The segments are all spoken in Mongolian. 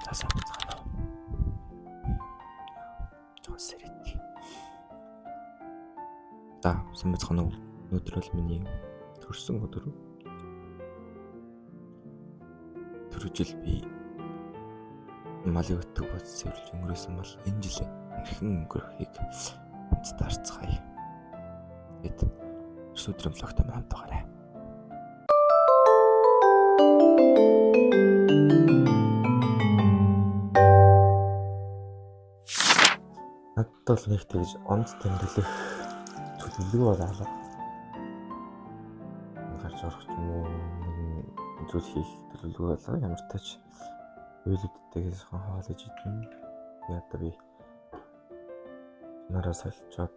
За, сайн байцгаана уу? Жохон сэрэт. За, сайн байцгаана уу? Өнөөдөр бол миний төрсөн өдөр. Түрүү жил би малын өтөг бод цэвэрлж өнгөрөөсөн бол энэ жил хэрхэн өнгөрөхийг хамтдаа харцгаая. Тэгэд ерс өдрийн влогтой хамт байгаарай. Надад бол нэг тэгж онц тэмдэглэх төлөвлөгөө бол алга. Гарч орох ч юм уу, нэгэн зүйл хийх төлөвлөгөө алга. Ямар ч тач үйлүүдтэйгээс хоол иж идэнэ. Тэгээ одоо би нараа солилцоод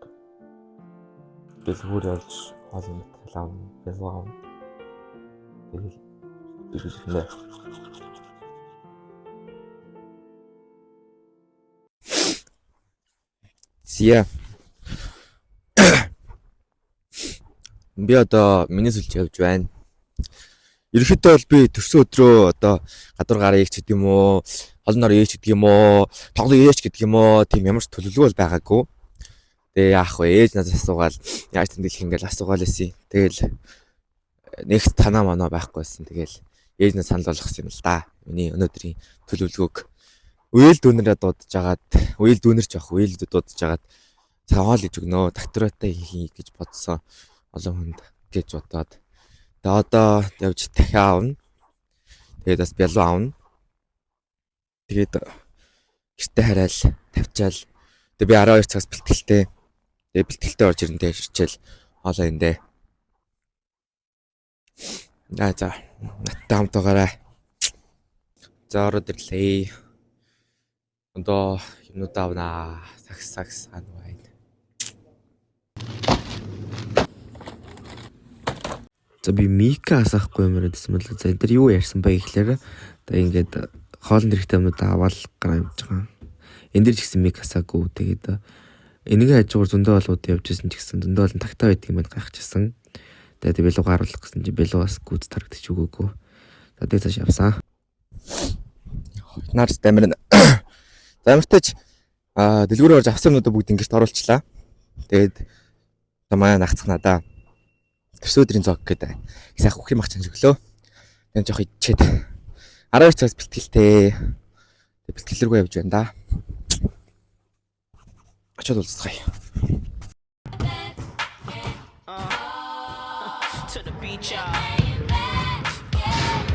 дэлгүүр олж хоол материал авна, бялуу авна. Тэгэл ирнэ. Зя. Би одоо миний сүлж явж байна. Ерөнхийдөө бол би төрсөн өдрөө одоо гадуур гарыг ч гэдэг юм уу, олон нор ээч гэдэг юм уу, тоглоо ээч гэдэг юм уу, тийм ямар ч төлөвлөгөө бол байгаагүй. Тэгээ яах вэ? Ээж надаас асуугаал яаж тэмдэглэх юм гээл асуугаал байсан. Тэгэл нэгт танаа манаа байхгүйсэн. Тэгэл ээж надад санал болгосон юм л да. Миний өнөөдрийн төлөвлөгөөг үеэл дүүнэрээ дуудаж агаад, үеэл дүүнэр ч явах, үеэлд дуудаж агаад цагаал гэж өгнө. Докторатаа хийх гэж бодсон олон хүнд гэж бодоод. Тэгээ одоо явж дахиад авна. Тэгээд бас бялуу авна. Тэгээд гэртээ хараал тавьчаал. Тэгээ би 12 цагаас бэлтгэлтэй. Тэгээ бэлтгэлтэй орж ирэн дээр хичээл хоолоо эндэ. За, надтай хамт байгаарай. За, ороод ирлээ. Одоо юмнууд авнаа. Сагс сагс ан байна. За, би Мика асаахгүй юм яриад байсан бол за энэ дэр юу ярьсан бэ гэхлээр одоо ингээд хоолн хэрэгтэй юмнууд аваад гараа явж байгаа. Энэ дэр ч гэсэн Мика асаагүй. Тэгээд энэгийн хажуугаар зөндөө олууд явж исэн ч гэсэн зөндөө олон тагтаа байдаг юм байна гайхчихсан. Тэгээд бэлүү гаруулах гэсэн чи бэлүү бас гүйц тарагдчих өгөөгүй. За, тэгээд цааш явсан. Нарс дамир. За, ямартай ч дэлгүүрээр орж авсан юмнуудаа бүгд ингэж оруулчлаа. Тэгээд одоо манай нагцх надаа. Төрсөн өдрийн зог гэдэг. Сайхан үхрийн мах чанж өглөө. Тэгээд жоох ичээд 12 цагаас бэлтгэлтэй. Тэгээд бэлтгэл рүү явж байна да. Очоод уулзцгаая. To the beach, y'all.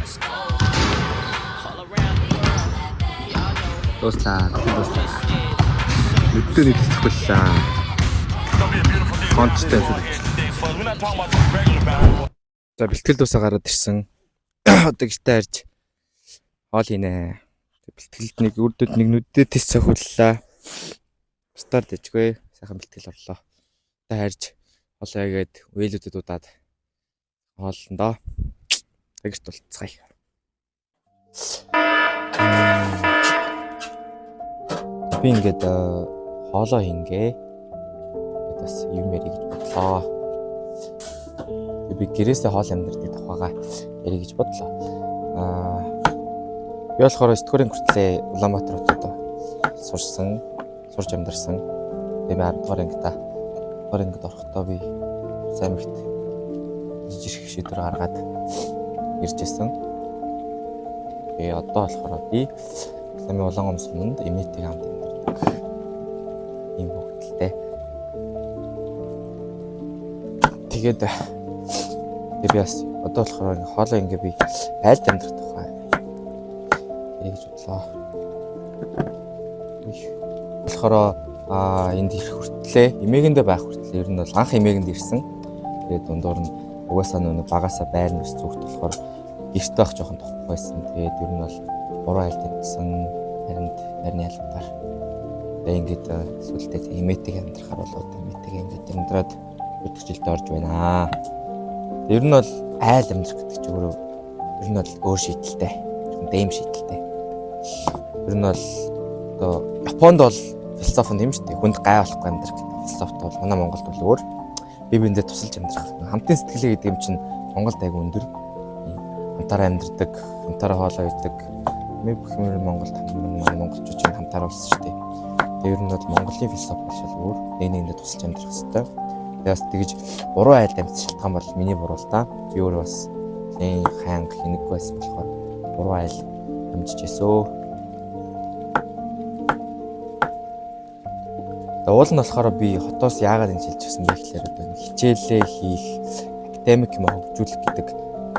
Let's go. All around the world. Y'all know Дууслаа. Дууслаа. this is. Нүдтэй нэг цэцгэлээ. Концтой зүйл. За, бэлтгэл дуусаа гараад ирсэн. Одоо гэртээ харж хоол хийнэ. Бэлтгэлд нэг үрдэд нэг нүдээ тэс цохиуллаа. Бусдаар дэжгүй. Сайхан бэлтгэл орлоо. Одоо харж хоол яагаад үеэлүүдэд удаад хооллондоо. Гэрт болцгаая. Би ингээд хоолоо хингээ. Ингээд бас юм ярих гэж бодлоо. Би гэрээсээ хоол амьдрдаг тухайга ярих гэж бодлоо. Би болохоор 9 дугаар хүртлээ Улаанбаатар хотод сурсан, сурч амьдарсан. Тэгээ би 10 дугаар ангита 10 дугаар ангид орохдоо би Саймагт жижиг шийдвэр гаргаад ирж исэн. Тэгээ одоо болохоор би Исламын Улаан гом суманд эмээтэйг хамт амьдардаг. Ийм хөвгөлтэй. Тэгээд тэгээ би бас одоо болохоор ингээ хоолоо ингээ би айлд амьдрах тухай ярих гэж бодлоо. Их болохоор энд ирэх хүртлээ эмээгэндээ байх хүртлээ ер нь бол анх эмээгэнд ирсэн. Тэгээд дундуур нь угаасаа нүг багасаа байр нүс зүгт болохоор гэрт байх жоохон тухгүй байсан. Тэгээд ер нь бол 3 айлд амьдсан харинд байрны албаар. Тэгээд ингээд сүултээ эмээтэйг амьдрахаар болоод эмээтэйг ингээд амьдраад өдөр жилд орж байна. Ер нь бол айл амьдрах гэдэг чинь өөрөө ер нь бол өөр шийдэлтэй. Жоохон дэм шийдэлтэй. Ер нь бол одоо Японд бол философи нь юм шүү дээ. Хүнд гай болохгүй амьдрах гэдэг философи бол манай Монголд бол өөр. Бие биендээ тусалж амьдрах. Хамтын сэтгэлээ гэдэг юм чинь Монголд айгүй өндөр. Хамтаараа амьдрдаг, хамтаараа хоолоо иддэг. Тийм ээ, бүх юм Монголд манай монголчууд чинь хамтаар болсон шүү дээ. Тэгээ ер нь бол Монголын философи бол шал өөр. Нэг нэгэндээ тусалж амьдрах хэрэгтэй. Тэгээ бас тэгж буруу айл амьд шалтгаан бол миний буруу л да. Би өөрөө бас нэлээд хайнга хинэггүй байсан болохоор буруу айл амжиж эсөө. Тэгээ уул нь болохоор би хотоос яагаад энэ шилжчихсэн бэ гэхээр одоо хичээлээ хийх, академик юм хөгжүүлэх гэдэг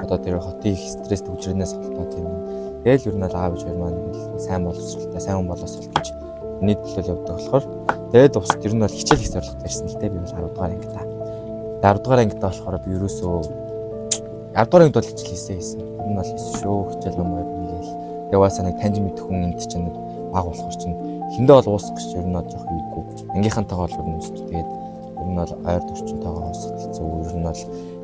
одоо тэр хотын их стресс төвжрэнээс холдоод юм. Тэгэл ер нь бол аав ээж хоёр маань ингээл сайн боловсралтай, сайн хүн боловсрал гэж миний төлөө явдаг болохоор тэгээд бус ер нь бол хичээл хийх зорилготой ирсэн л дээ. Би бол 10 дугаар ангита. 10 дугаар ангита болохоор би ерөөсөө 10 дугаар ангид бол хичээл хийсэн хийсэн. Ер нь бол хийсэн шүү. Хичээл ном хоёр хийгээл. Тэгээ угаасаа нэг таньж мэдэх хүн энд чинь нэг баг болохоор чинь эхэндээ бол уусах гэж ер нь бол жоох юугүй. Ангийнхантайгаа бол ер нь уусч тэгээд ер нь бол ойр орчинтойгоо уусах хэцүү.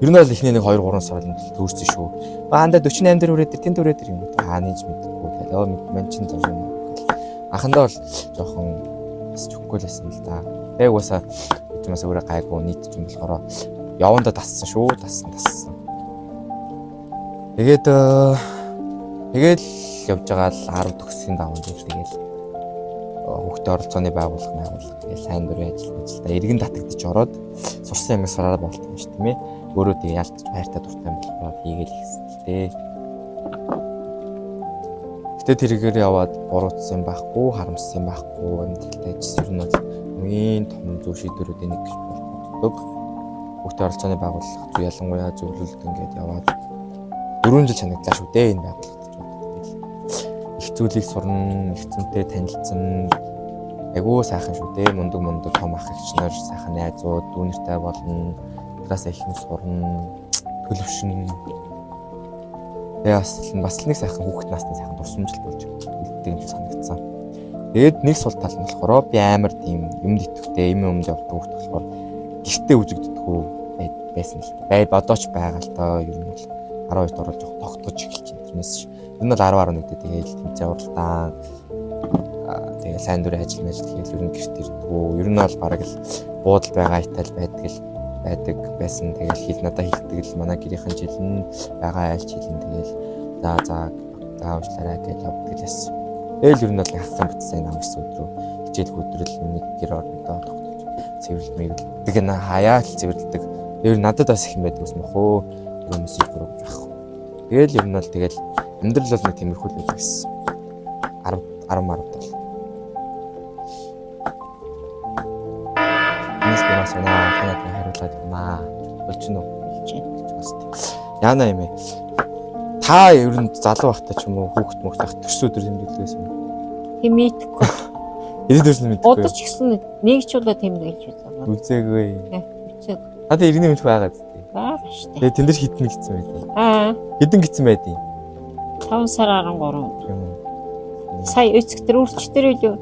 Ер нь бол эхний нэг 2 3 сар л төрсөн шүү. Баанда 48 дээр хүрээд тэр тэнд хүрээд тэр юм. Хааны ч мэдэхгүй. Тэгэл өө мэд мэн чин зам юм гэл. Анхандаа бол жоохон бас чөхгүй л байсан л да. Тэгээ угаасаа чимээс өөрөө гайгүй нийт ч юм болохоор явандаа дассан шүү. Дассан дассан. Тэгээд тэгэл явж байгаа л 10 төгсгийн даван дээр тэгэл хүүхдээ оролцооны байгууллага байгууллага тэгэл сайн дурын ажил ажилдаа иргэн татагдчих ороод сурсан юм сураараа болт юм шүү, тийм ээ. Өөрөө тэгээ ялтч хайртай дуртай юм болохоор хийгээл ихсэн л дээ. Гэтэ тэргээр яваад буруутсан юм байхгүй, харамссан юм байхгүй, амьдралтай ажилласан ер нь бол хамгийн том зөв шийдвэрүүдийн нэг гэж боддог. Хүүхдээ оролцооны байгууллага зү ялангуяа зөвлөлд ингээд яваад 4 жил чанагдлаа шүү дээ энэ байгууллагад ч боддог. Тэгэл их зүйлийг сурна, их зүйнтэй танилцсан айгүй сайхан шүү дээ. Мундаг мундаг том ах эгч нар, сайхан найзууд, дүүнертэй болно. Талаас их юм сурна, төлөвшин. Тэгээ бас л нэг сайхан хүүхэд насны сайхан дурсамжил болж үлддэг юм шиг санагдсан. Тэгээд нэг сул тал нь болохоор би амар тийм юмд итгэвтэй, юм юмд явдаг хүүхэд болохоор гэртээ үзэгддэггүй байсан л та. Бай бодооч байгаа л доо ер нь бол 12-д орол жоох тогтгож эхэлж байна. Тэрнээс ер нь бол 10 11 дээр тэгээл тэмцээн уралдаан тэгээ сайн дурын ажил мажил хийгээл ер нь гэрт ирдгүү. Ер нь бол бараг л буудал байгаа итал байдаг л байдаг байсан. Тэгэл хэл надад хэлдэг л манай гэрийнхэн жилэн байгаа айлч хэлэн тэгэл за за за уучлаарай гэж явдаг л байсан. Тэгэл ер нь бол хагасан бүтсэн намарсан өдрөө хичээлгүй өдрөл нэг гэр орондоо тогтож цэвэрлэл мэвэрлдэг нэ хаяа л цэвэрлдэг. Тэр надад бас их юм байдаг ус мөх үү. Тэр мессеж бүрэг байхгүй. Тэгэл ер нь бол тэгэл амьдрал бол нэг тиймэрхүү л байдаг гэсэн. 10 10 10 бол. Энэс би бас унаа та надад хариулаад юмаа. Болж гинүү. Болж байна. Болж байна. Яана юм бэ? Та ер нь залуу байхдаа ч юм уу хүүхэд мөхт байх төрсөн өдөр тэмдэглэдэг байсан юм. Тийм мэдгүй. Хэдэн төрсөн мэдгүй. Удаж гисэн нэг ч удаа тэмдэглэж үзээгүй. Үзээгүй. Үзээгүй. Надад иргэний мэдэх байгаа зү. Бага штэ. Тэгээ тэн дээр хитэн гэсэн байдیں۔ Аа Хэдэн гэсэн байдیں۔ 5 сар 13. Тийм үү. Сая өцөг төр үрч төр үлээ.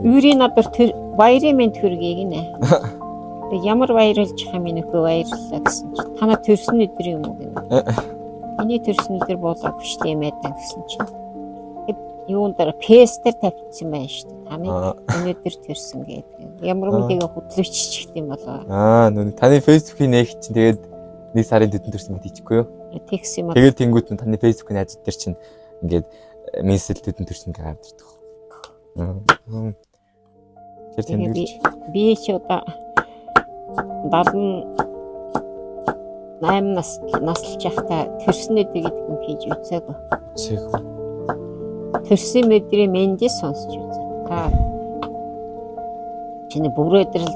Юрийн надад тэр баярын мэнд хүргэе гинэ. Тэг ямар баярлж юм энэ нөхөө баярлалаа гэсэн чинь танаа төрсөн өдөр юм уу гинэ. Миний төрсөн өдөр болоогүй штэ юм айдаа гэсэн чинь. Тэг юун дээр пэс дээр тавьчихсан байна штэ. Таны өнөөдөр төрсөн гэдэг. Ямар юм тэгээ хөдлөччих юм болоо. Аа нүг таны Facebook-ийн нэг чинь тэгээд нэг сарын төдөн төрсөн мэт хийчихгүй юу? Тэгс юм. Тэгээд тэнгуут нь таны Facebook-ийн найзууд дээр чинь ингээд минсэл төдөн төрсөн гэж гараад ирдэг. Тэр тэмдэглэж би ч одоо 78 нас наслж байхдаа төрсөн өдөр гэдэг юм хийж үзээгүй. Үзээгүй. Төрсөн өдрийн мэндийг сонсч үзээ. Та чиний бүр өдрөл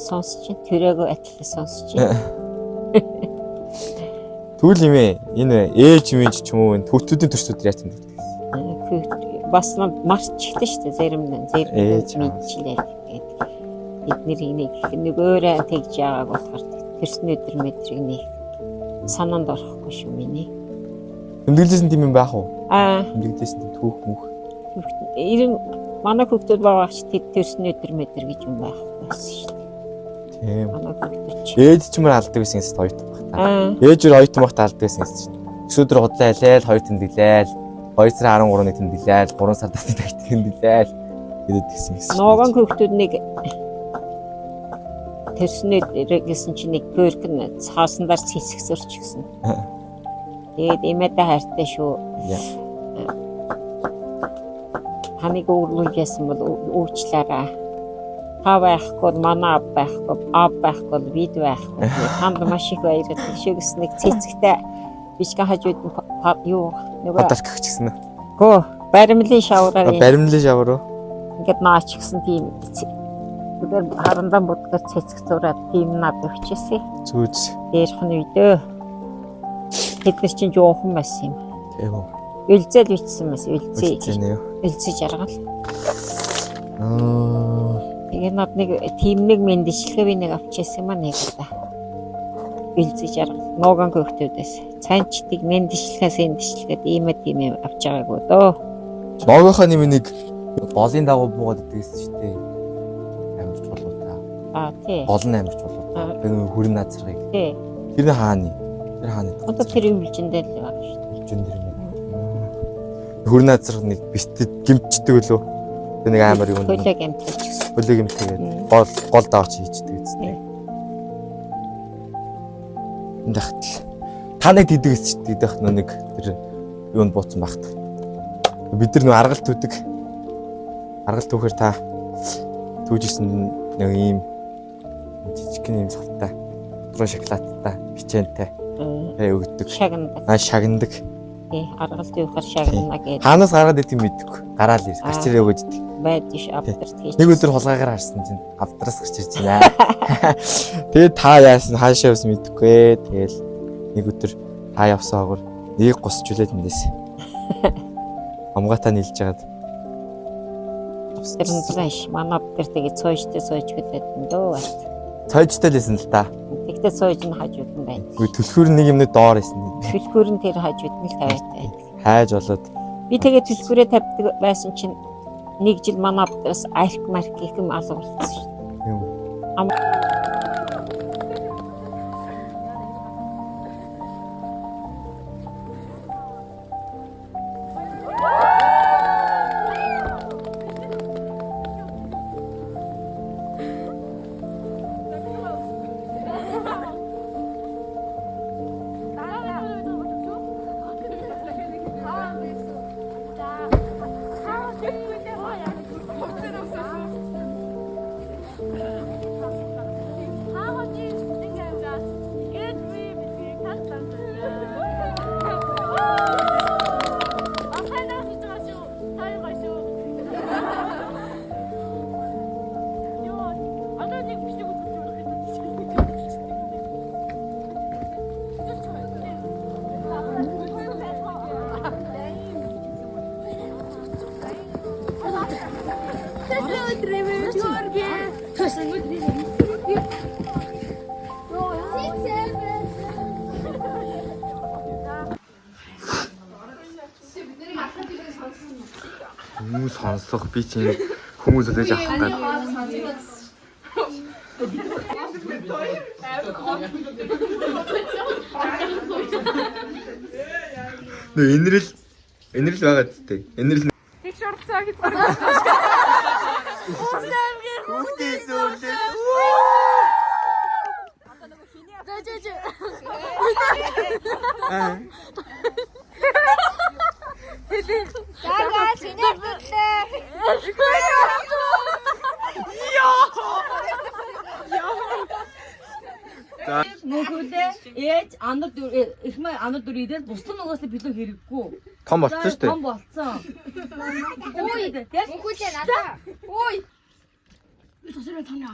сонсч чинь төрөөгөө адилхан сонсч чинь. Тэгвэл юм ээ. Энэ ээж мэж ч юм уу энэ хүүхдүүдийн төрсөн өдөр яаж тэмдэглэдэг вэ? Бас марччихдаг шүү дээ зарим нь зарим мэдчлээ тэгээд бид нэр энийг нөгөөрөө тэгж яагааг болохоор төрсөн өдөр мэдрийг нэг санаанд орохгүй шүү миний. Тэмдэглэжсэн тийм юм байх уу? Аа. Тэмдэглэжсэн тийм түүх мөх. Ирэн манай хүүхдүүд байгаа ч тэд төрсөн өдөр мэдэр гэж юм байхгүй байсан шүү дээ. Тийм. Манай хүүхдүүд ч. Ээж ч юм уу алдаг байсан гэсэн оюутан баг та. Ээж өөр оюутан багт алдаг байсан гэсэн чинь. Өчигдөр худлаа ялаал, хоёр тэмдэглээл. 2 сарын 13-ны тэмдэглээл, 3 сар татдаг тэмдэглээл гэдэг тэгсэн гэсэн. Ногоон хүүхдүүд нэг төрсөн өдөр гэсэн чинь нэг пөрк нь цаасан дээр цэцгсэрч гисэн. Тэгээд эмээдээ хайртай шүү. Таныг уурлуулжсэн бол уучлаарай. Та байхгүй бол манай ав байхгүй, ав байхгүй бол бид байхгүй. Танд маш их баярлалаа. Шигс нэг цэцэгтэй бичгэн хажууд нь юу нөгөө Подарк өгчихсэн үү? Гөө баримлын шавраар Баримлын шавар уу? Ингээд наач гисэн тийм зүгээр харандан будгаар цэцэг зураад тийм над өгчээсэй. Зүүз. Дээрх нь үдөө. Тэд нар чинь жоохон байсан юм. Тийм үү. Үлзэл бичсэн бас үлзээ. Үлзээ нэ юу? Үлзээ жаргал. Аа. Тэгээ над нэг тийм нэг мэндчлэгээ би нэг авчихсан юм а нэг удаа. Үлзээ жаргал. Нууган хөвгтүүдээс цанчдыг мэндчлэхээс эндчлэгээд ийм ээ тийм юм авч байгаагүй дөө. Ногоохоо нэмэ нэг голын дагуу буугаад идэгсэн шүү дээ. Амар чулуу та. Аа тий. Гол нь амар чулуу та. Тэр нэг хүрэн наазрыг. Тий. Тэр нь хааны? Тэр хааны? Одоо тэр өвлжөндөө л байгаа шүү дээ. Өвлжөн дэр юм. Хүрэн наазраг нэг битд гимчдэг лөө. Тэр нэг амар юм. Хөлөө гэмтэж гисэн. Хөлөө гэмтгээд гол гол даваач хийчдэг үстэй. Энд хатл. Та нэг дийдэг эсч дийдэх нэг тэр юунд бууцсан багт. Бид нар нөө аргал түүдэг. Аргал түүхээр та түүжсэн нэг ийм жижигхэн ийм цавтай туран шоколадтай печеньтэй тэгээ өгдөг. Шагнадаг. Аа шагнадаг. Тий, аргал түүхээр шагнана гэдэг. Хаанаас гаргаад идэв мэдэхгүй. Гараал ир. Гарч ирээ өгöd идэг. Байдиш авдарт хийж. Нэг өдөр хулгайгаар харсан чинь авдраас гарч ирж байна. Тэгээд та яасан хаашаа явсан мэдэхгүй. Тэгэл нэг өдөр та явсан хогор нэг гусчулээд эндээс. Амгаатай нийлж хагаад. Тэр нь заш манай тэр тэгээ цоожтой сууж хөдөөд дөө. Цоожтой л байсан л та. Тэгтээ цоож нь хажууд нь байна. Үгүй түлхүүр нэг юмны доор байсан. Түлхүүр нь тэр хажууд нь л тавиад байдаг. Хайж болоод Би тэгээ түлхүүрээ тавьдаг байсан чинь нэг жил манай авдраас арх марк гэх юм алга болсон шүү дээ. юм. Хүмүүс сонсох би чинь хүмүүс өдөөж авах гээд. Нөө энэрл энэрл байгаа зү. Энэрл Тэгш оролцоо гэж Хүүхдээ зөөлөө. Мөнхөлөө ээж анар дүр эхмээ анар дүр идэл бусдын угаасаа билүү хэрэггүй. Том болцсон шүү дээ. Том болцсон. Үй тэгэл Мөнхөлөө надаа. Үй.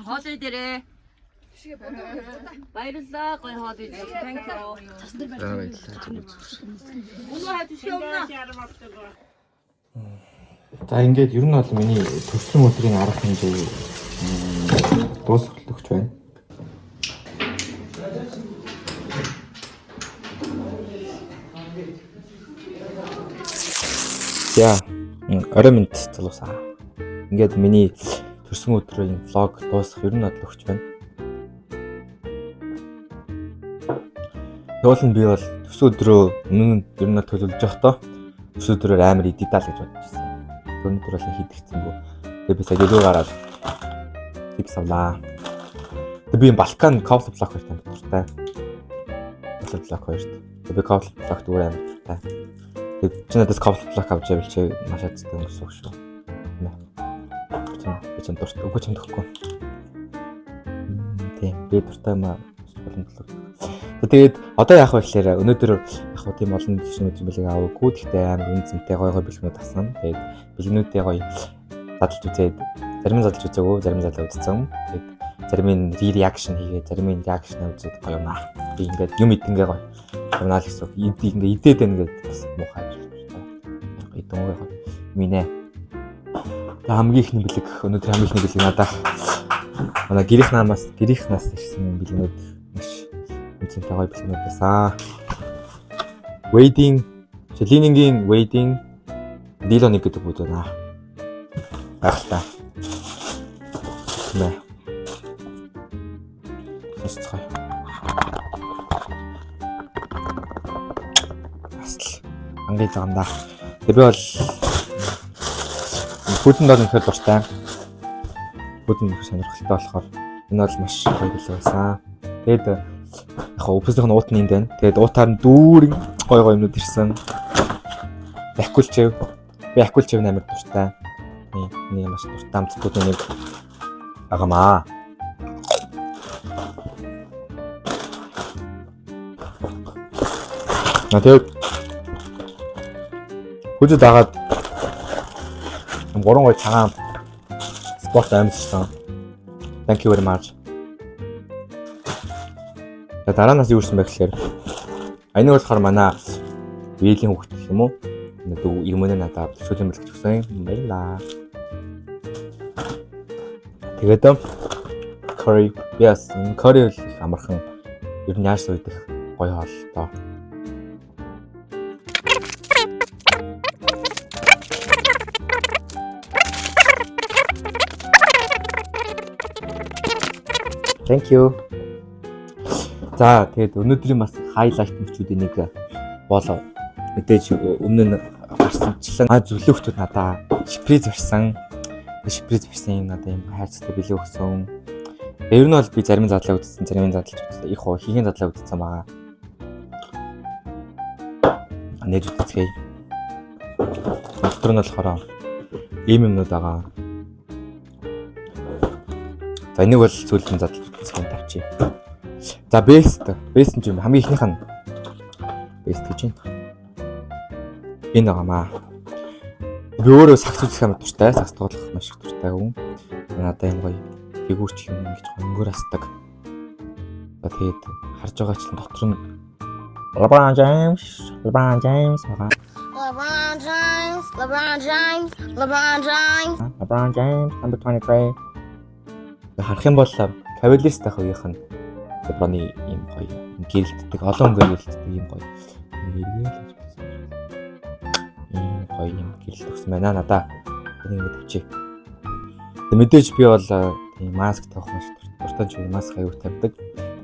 хоол идэрээ. Баярлалаа гоё хоол идсэн. Thank you. За баярлалаа. Өнөө хай түшгэ өмнө. За ингээд ер нь бол миний төрсөн өдрийн арга хэмжээ дуусгал өгч байна. За орой минь залуусаа. Ингээд миний төрсөн өдрийн влог дуусах ер нь бол өгч байна. Тэгвэл нь би бол төрсөн өдрөө өмнө нь ер нь бол төлөвлөж явахдаа төрсөн өдрөөр амар идэ даа л гэж бодож ирсэн. Өнөөдөр бол хийдэгцэнгүй. Тэгээ би сая дэлгүүр гараад чипс авлаа. Тэгээ би Балкан Кофе Блок хоёрт амар дуртай. Кофе Блок хоёрт. Тэгээ би Кофе Блок зүгээр амар дуртай. Тэгээд чи надаас coffee block авч явал чи маш азтай өнгөрсөн шүү. Нэ. Би чам дуртай. Үгүй, чамд өгөхгүй. Тийм, би дуртай юм аа болон төлөв. Тэгээд одоо яах вэ гэхээр өнөөдөр яг хөө тийм олон төрлийн өдрийн бэлэг аваагүй. Гэхдээ амар үн цэнтэй гой гой бэлгнүүд авсан. Тэгээд бэлгнүүдээ гоё задлж үзээд, зарим нь задлж үзээгүй, зарим нь задлаа үзсэн. Тэгээд зарим нь reaction хийгээд, зарим нь reaction үзээд гоё юмнаа. Би ингээд юм идэнгээ гоё юмнаа л гэсэн үг. Ингээд идээд байна гэдэг бас муухай юм шиг байна. Идэнгээ гоё. Минэ. За, хамгийн ихний бэлэг, өнөөдөр хамгийн ихний бэлэг надаа манай гэрийнхнаас ирсэн бэлгнүүд маш үнцэнтэй гоё бэлгнүүд байсан. Waiting Li-Ning-ийн Waiting Nylon гэдэг бүз байна. Гайхалтай. Мэ. Сонсцгоё. Бас л анги байгаа юм да. Тэгээ би бол хүлэн дол үнэхээр дуртай. Хүлэн их сонирхолтой болохоор энэ бол маш гоё бэлэг байсан. Тэгээд яг өвпөснийх нь уут нь энд байна. Тэгээд уутаар нь дүүрэн гоё гоё юмнууд ирсэн. Акулчэв. Би акулчэв амар дуртай. Нэг маш дуртай амттуудын нэг байгаамаа. На, тэгээд хүзүү дагаад гурван гоё цагаан спорт амьссан. Thank you very much. За, дараанаас юу ирсэн бэ гэхээр энэ болохоор манай Вилийн хүүхэд гэх юм уу? Нэг юм надад сүүлийн бэлтгэж өгсөн. Баярлаа. Тэгээд curry. Yes, энэ curry бол их амархан. Ер нь яаж сүйдэх гоё хоолтой. Thank you. За, тэгээд өнөөдрийн бас highlight мөчүүдийн нэг бол мэдээж өмнө нь гарсанчлан зөвлөгтүүд надаа шприц барьсан. Шприц барьсан юм, надаа юм хайрцагтай бэлэг өгсөн. Ер нь бол би зарим задлаа үзсэн, зарим задлаж үзсэн. Их хоо хийхин задлаа үзсэн байгаа. Нээж үзцгээе. Дотор нь болохоор ийм юмнууд байгаа. За, энийг бол сүүлд нь задлаж үзэх тавьчих. За, best. Best нь юм хамгийн ихнийх нь best гэж байна. Энэ байгаамаа. Би өөрөө сагс үзэх амар дуртай. Сагс тоглох маш их дуртай хүн. Надад юм гоё фигүрч юм ингэж өнгөөр асдаг. За, тэгээд харж байгаачлан дотор нь LeBron James, LeBron James байгаа. LeBron James, LeBron James, LeBron James. LeBron James number 23. Харах юм бол Cavaliers дахь үеийнх нь LeBron-ы ийм гоё гэрэлтдэг, олон өнгөөр гэрэлтдэг ийм гоё. Эргээл ийм гоё юм гэрэлт өгсөн байна надаа. Энийг ингэ тавьчих. Тэг мэдээж би бол тийм маск тавих маш дуртай ч маск аюу тавьдаг.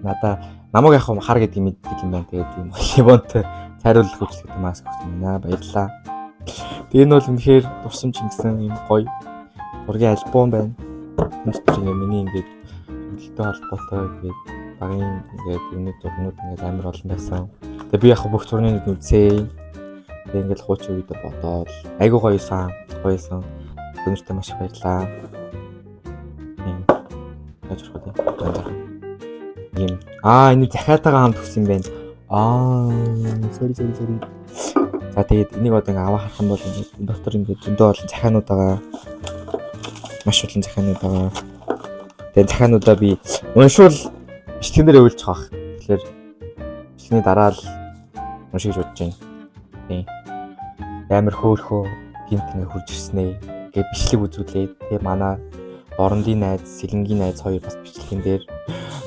Надаа намайг яг хар гэдгийг мэддэг юм байна. Тэгээд ийм LeBron-той цайруулах үйлчлэгтэй маск өгсөн байна. Баярлалаа. Тэгээ энэ бол үнэхээр дурсамж ингэсэн ийм гоё зургийн альбом байна. Энэ дотор ингээ миний ингээд хөндлөлтөй холбоотой ингээд багын ингээд юмны зургнууд ингээд амар олон байсан. Тэгээ би яг бүх зургийг үзээ. Тэгээ ингээд хуучин үедээ бодоол айгуу гоёсан. Гоёсан. Өнөртөө маш их баярлалаа. Тийм. Яаж орох вэ? За. Ийм. Энэ захиатайгаа хамт өгсөн юм байна. Sorry, sorry, sorry. За, тэгээд энийг одоо ингээ аваа харах юм бол ингээд дотор ингээд зөндөө олон захианууд байгаа. Маш олон захианууд байгаа. Тэгээд захиануудаа би уншвал бичлэгэн дээр уйлчих واخ. Тэгэхээр бичлэгний дараа л уншиж бодож байна. Тийм. Амар хөөхөө гинт ингээ хурж ирснэ. Ингээ бичлэг үзүүлээд, тэгээ манай Дорнодын найз, Сэлэнгийн найз хоёр бас бичлэгэн дээр,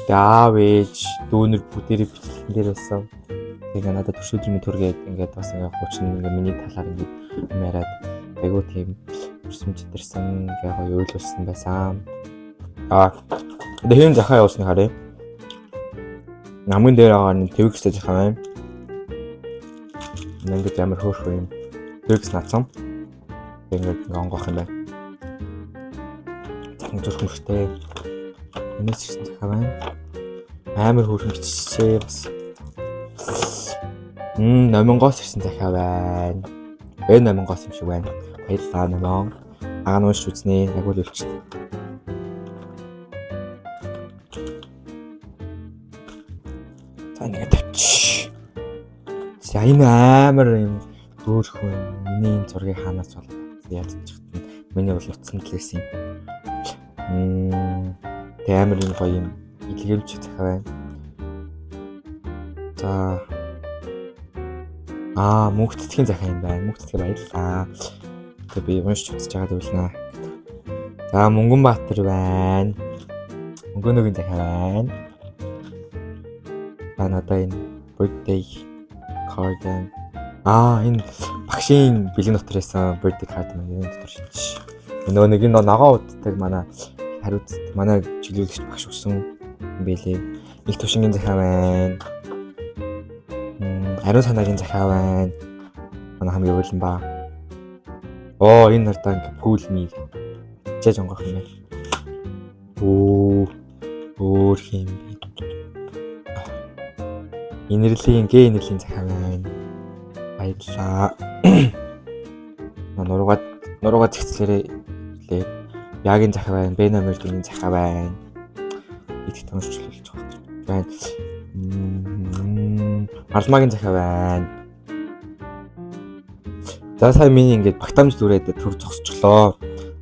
тэгээ аав ээж, дүүнер бүгдээрээ бичлэгэн дээр байсан. Тэгээ надад төрсөн өдрийн төргээд ингээд бас ингээ хуучин ингээ миний талаар ингээ юм яриад айгуу тийм төрсөмж идэрсэн, ингээ гоё уйлуулсан байсан. Тэгээ хэм захаа явуулсныг харъя. Намын дээр байгаа нэг твикстэй захаа байна. Ингээд амар хөөрхөн юм. Твикс наацсан. Тэгээ ингээд ингээ онгоох юм байна. Захин зүрх мөрхтэй. Энэс ирсэн захаа байна. Амар хөөрхөн биччихээ бас. Номингоос ирсэн захаа байна. Б 8-гоос юм шиг байна. Баярлалаа номон. Агаа нь уншиж үзнэ. Агуул үлч. За ингэ тавьчих. За энэ амар юм хөөрхөн юм. Миний энэ зургийг хаанаас болоод яаж чигтэн. Миний бол утсан л байсан юм. Тэг амар юм гоё юм илгээмж захиа байна. За мөнх цэцгийн захиа юм байна. Мөнх цэцгээ баярлалаа. Тэг би уншиж үзэж байгаад байлаа. За Мөнгөнбаатар байна. Мөнгөнөгийн захиа байна. За надаа энэ birthday card байна. Энэ багшийн бэлэг дотор байсан birthday card маань энэ дотор шилж. Нөгөө нэг энэ ногоо уддаг манай хариуц манай чиглүүлэгч багш өгсөн юм бэлээ. Их тушингийн захиа байна. Ариун санаагийн захиа байна. Манай хамгийн уйлан ба. Оо энэ нартаа ингээ пүүл мий. Чаж онгох юм байна. Оо өөр юм бэ. Инэрлийн гэ инэрлийн захиа байна. Баярлалаа. Нуруугаа зэгцлээрээ ирлээ. Ягийн захиа байна, Б номер 4-ийн захиа байна. Итгэх томчлуулж байгаа байна. Марламагийн захиа байна. За сая миний ингээд багтаамж дүрээд төр зогсчлоо.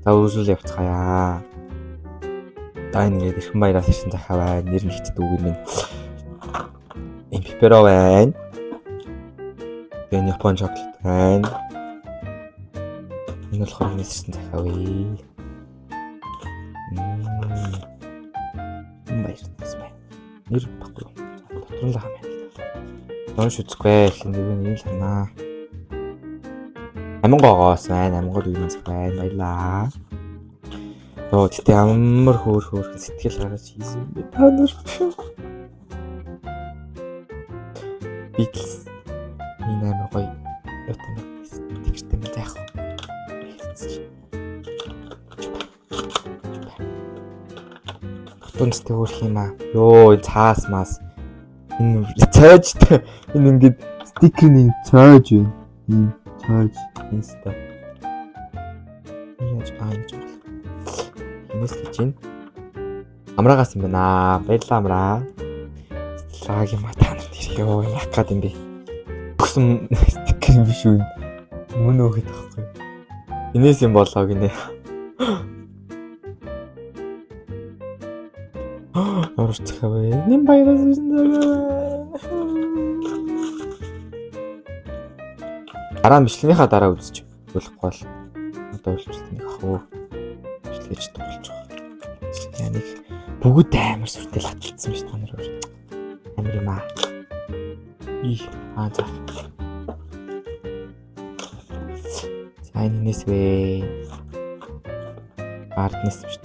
За үргэлжлүүл явцгаая. За энэ ингээд эрхэн баяраас ирсэн захиа байна. Нэр нь хэцдэг үг юм байна. Энэ пеперо байна. Тэгээ Япон чоколад байна. Энэ болохоор хинээс ирсэн захиа вэ? Баярлалаа байна. Нэр баггүй. Дотор нь л хам байна. Доош үзэхгүй. Эхлэн нэг нь л ханаа. Амингоогоос байна. Амингоо дүүгийн зах байна. Баярлаа. Йоо, гэтээ ямар хөөр сэтгэл гаргаж хийсэн бэ? Та нар. Beatles энэ амар гоё. Юутай юм стикертэй юм заах. Дутуунцтай хөөрх юм аа. Йоо, энэ цаас мас. Энэ цойж энэ ингээд стикерний цойж байна. Энэ цойж инста. Яаж аа ингэж болох. Хинээс л гэж байна. Амраагаас юм байна. Баярлалаа амраа. Лаг юм а та нарт ирэх ёо яах гээд юм бэ? Өгсөн стикер юм биш үү? Мөн өөхөд байхгүй. Инээс юм болоо гинэ. Ямар захиа вэ? Нэм баяраас ирсэн захиа. Дараа бичлэгнийхаа дараа үзэж болохгүй бол одоо үйлчлэг нэг ах уу бичлэгч дурлж байгаа. Яа нэг бүгд амар сүртэл хаталцсан биш та нар өөр. Амар юм аа. Их аа за. За энэ хинээс вэ? Арднес биш.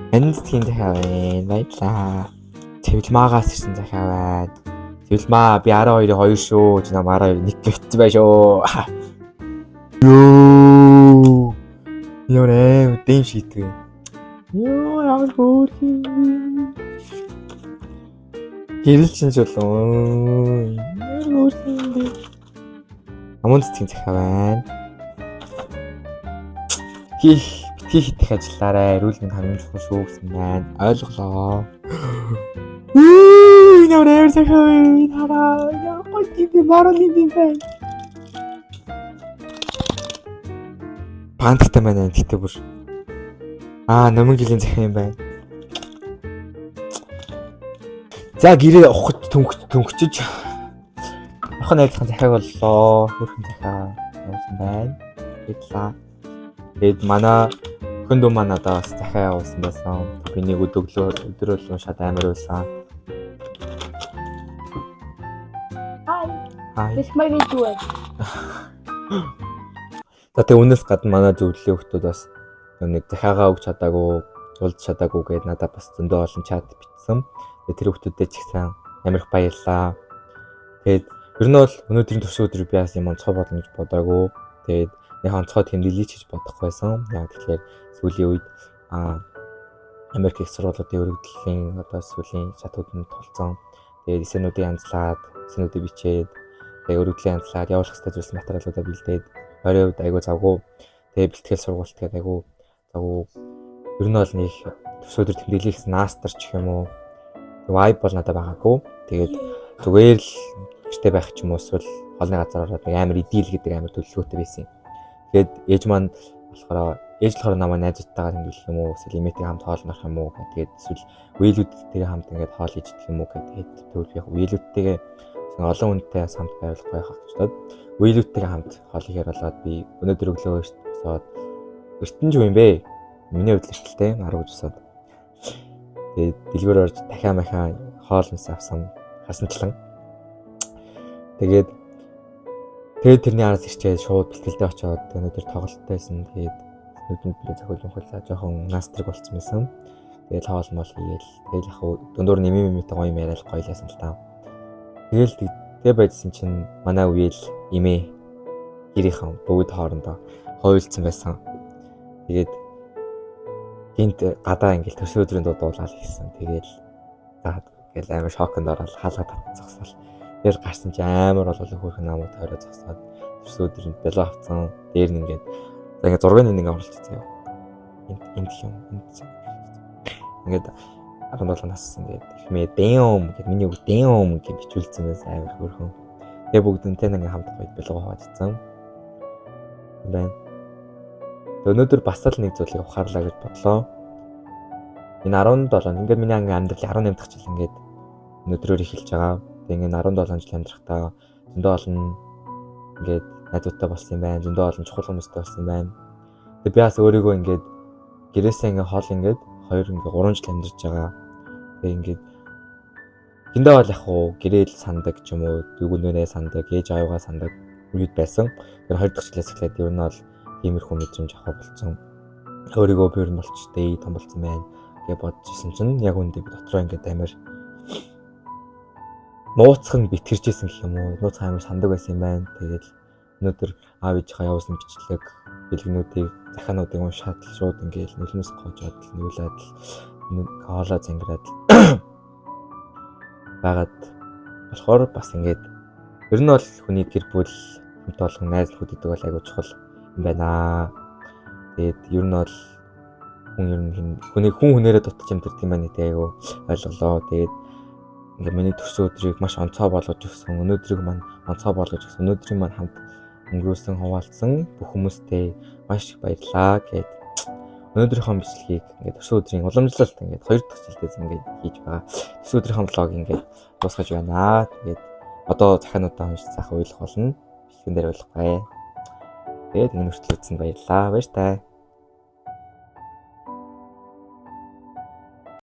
Энэ цэцгийн захиа байна. Баярлалаа. Цэвэлмаагаас ирсэн захиа байна. Цэвэлмаа би 12-ийн 2 шүү. Чи нам 12 1 гэвчихсэн байх шүү. Йоо. Ямар аим дэм шийтгэв. Йоо ямар хөөрхөн юм. Гэрэл чин чулуун. Ямар хөөрхөн юм бэ? Амун цэцгийн захиа байна. Хийх битгий хитэх ажиллаарай. Эрүүл мэнд хамгийн чухал шүү гэсэн байна. Ойлголоо. Ямар амар захиа вэ? Хараа. Ямар гоё юм бэ? Марал юм байна. Панттай байна. Гэтэ бүр. Номин гэлэн захиа юм байна. За гэрээ ухаж төнгөчөж охин найзынхаа захиаг боллоо. Хөөрхөн захиа явуулсан байна. Баярлалаа. Тэгээд манай охин дүү маань надад бас захиа явуулсан байсан. Би нэг өдөглөө өдөр бол уншаад амар байсан. Hi. This my video. За тэгээ үүнээс гадна манай зөвлөлийн хүмүүс бас нэг захиагаа өгч чадаагүй, уулз чадаагүй гэдээ надад бас зөндөө олон чат бичсэн. Тэгээ тэр хүмүүсдээ ч гэсэн амар их баярлалаа. Тэгээд ер нь бол өнөөдрийн төрсөн өдрийг би бас юм онцгой болно гэж бодоагүй. Тэгээд нэг онцгой тэмдэглэе ч гэж бодохгүй байсан. Яг тэгэхээр сүүлийн үед Америк их сургуулиудын өргөдлийн одоо сүүлийн шатууд нь тулцсан. Тэгээд эсэнүүдийг янзлаад, эсэнүүдийг бичээд, тэгээд өргөдлийн янзлаад явуулах хэрэгтэй зүйлс материалуудаа бэлдээд Тойрын хувьд айгүй завгүй. Тэгээ бэлтгэл сургуульт гээд айгүй завгүй. Ер нь бол нэг төрсөн өдөр тэмдэглэх гэсэн наастар ч юм уу. Vibe бол надад байгаагүй. Тэгээд зүгээр л гэрте байх ч юм уу эсвэл хоолны газар ороод нэг амар идэл гэдэг амар төлөвлөгөөтэй байсан юм. Тэгээд ээж маань болохоор ээж болохоор намайг найзуудтайгаа тэмдэглэх юм уу эсвэл эмээтэйгээ хамт хоолнох юм уу гэх. Тэгээд эсвэл үеэлүүдтэйгээ хамт ингээд хоол хийж идэх юм уу гэх. Тэгээд тэгвэл би яг үеэлүүдтэйгээ олон хүнтэй бас хамт байвал гоё хах гэж бодоод үеэлүүдтэйгээ хамт хоол ихээр болоод би өнөөдөр өглөө эрт босоод эртэн ч юм бэ. Миний хувьд л эртэлтэй 10 гэж босоод. Тэгээд дэлгүүр орж дахиа махаа хоол мэс авсан харсанчлан. Тэгээд тэгээд тэрний араас ирчээд шууд бэлтгэлдээ очиод өнөөдөр тоглолттой байсан. Тэгээд нүдэнд би зохиол мохоллаа жоохон настрыг болцсон байсан. Тэгээд хоол мол хийгээл тэгэл яг дундуур нэмээ мэмтэй гоё юм яриад гоё лээсэн л та. Тэгэл тэгээ байжсэн чинь манай үеэл эмээ гэрийнхэн бүгд хоорондоо хойлцсон байсан. Тэгээд гинт гадаа ингээл төрсөн өдрийн дуу дуулаад хийсэн. Тэгэл за ингээл амар шоконд ороод хаалга татсан зогсоол. Тэгэл гарсан чи амар болол хөөрхөн намуу тойроо зогсоод төрсөн өдрөнд бэлээ авцсан. Дээр нь ингээд за ингээд зургийг нэг оруулчихсан юм. Энд энд юм энд ингээд 17 нас ингээд ихмээ damn гэд миний үг damn гэж бичүүлсэн байсан амар хөөрхөн. Тэгээ бүгдэнтэй нэг хамт гоё бэлээ хуваажсан. Байна. Өнөөдөр бас л нэг зүйлийг ухаарлаа гэж бодлоо. Энэ 17 ингээд миний анги амьдрал 18 дахь жил ингээд өнөөдрөөр эхэлж байгаа. Тэгээ ингээд 17 жил амьдрахдаа зөндөө олон ингээд найзуудтай болсон юм байна. Зөндөө олон чухал хүмүүстэй болсон юм байна. Тэгээ би бас өөрийгөө ингээд гэрээсээ ингээд хол ингээд 2 ингээд 3 жил амьдарч байгаа. Тэгээ ингээд Тэндээ бол яг уу гэрээл сандаг ч юм уу, дүүгнээрээ сандаг, ээж аавыгаа сандаг үед байсан. Тэр 2 дахь жилээс эхлээд ер нь бол тиймэрхүү мэдрэмж авах болцсон. Өөрийгөө би ер нь болчтой, том болцсон байна гэж бодож исэн чинь яг үүндээ би дотроо ингээд амар нууцх нь битгэрчээсэн гэх юм уу. Нууцх амар сандаг байсан юм байна. Тэгээд өнөөдөр аав ээжийнхаа явуулсан бичлэг, бэлгнүүдийг, захиануудыг уншаад л шууд ингээд нулимс гоожоод л нүүлээд л хоолоо зангираад л байгаад болохоор бас ингээд ер нь бол хүний гэр бүл хамт олон найз нөхөд гэдэг бол айгүй чухал юм байна. Тэгээд ер нь бол хүн ер нь хүний хүн хүнээрээ дутаж амьдардаг юм байна гэдэг айгүй ойлголоо. Тэгээд ингээд миний төрсөн өдрийг маш онцгой болгож өгсөн. Өнөөдрийг маань онцгой болгож өгсөн. Өнөөдрийг маань хамт өнгөрөөсөн, хуваалцсан бүх хүмүүстээ маш их баярлалаа гэд өнөөдрийнхөө бичлэгийг ингээд төрсөн өдрийн уламжлалт ингээд хоёр дахь жилдээ ингээд хийж байгаа. Төрсөн өдрийнхөө vlog ингээд дуусгаж байна. Тэгээд одоо захиануудаа уншиж заах уйлах болно. Бичлэгэн дээр уйлахгүй. Тэгээд энэ хүртэл үзсэнд баярлалаа. Баяртай.